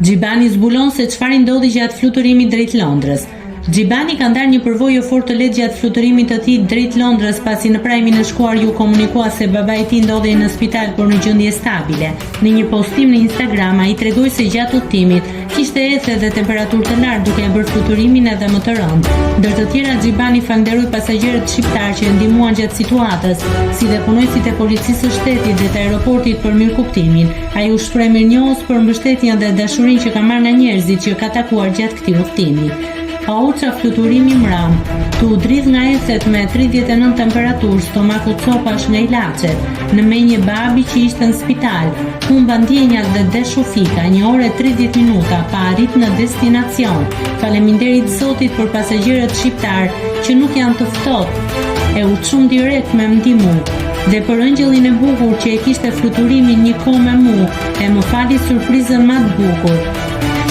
Xhibani zbulon se çfarë i ndodhi gjatë fluturimit drejt Londrës. Xhibani ka ndarë një përvojë jo fort të lehtë gjatë fluturimit të tij drejt Londrës pasi në prajmin e shkuar iu komunikua se babai i tij ndodhej në spital por në gjendje stabile. Në një postim në Instagram ai tregoi se gjatë udhëtimit kishte ethe dhe temperaturë të lartë duke e bërë fluturimin edhe më të rëndë. Ndër të tjera Xhibani falënderoi pasagjerët shqiptarë që e ndihmuan gjatë situatës, si dhe punonjësit e policisë së shtetit dhe të aeroportit për mirëkuptimin. Ai u shpreh mirënjohës për mbështetjen dhe dashurinë që ka marrë nga njerëzit që ka takuar gjatë këtij udhëtimi. O ça fluturimi mram, tu u dridh nga ethet me 39 temperaturë, stomaku copash nga ilaçet, në menje babi që ishte në spital, humba ndjenjat dhe desh u fika, një orë e 30 minuta, pa arrit në destinacion. Faleminderit Zotit për pasagjerët shqiptarë që nuk janë të ftohtë, e u çun direkt me m'ndihmu. Dhe për ëngjëllin e bukur që e kishte fluturimin një kohë me mu, e më fali surprizën ma të bukur.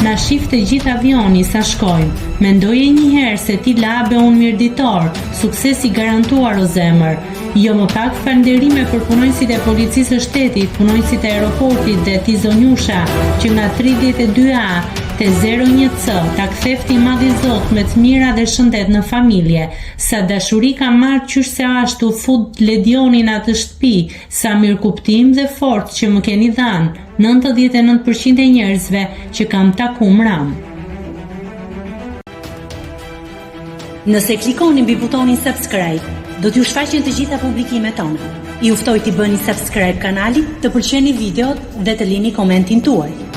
Na shifte gjithë avioni sa shkojmë. Mendoje një herë se ti labe unë mirditor, sukses i garantuar o zemër. Jo më pak falënderime për punonjësit e policisë së shtetit, punonjësit e aeroportit dhe ti zonjusha që nga 32 A te 01 C ta ktheftë i madhi Zot me të mira dhe shëndet në familje. Sa dashuri kam marrë qysh se asht tu fut Ledioni në atë shtëpi, sa mirëkuptim dhe forcë që më keni dhanë, 99 për qind e njerëzve që kam taku mram. Nëse klikoni mbi butonin subscribe, do t'ju shfaqen të gjitha publikimet tona. Ju ftoj t'i bëni subscribe kanalit, të pëlqeni videot dhe të lini komentin tuaj.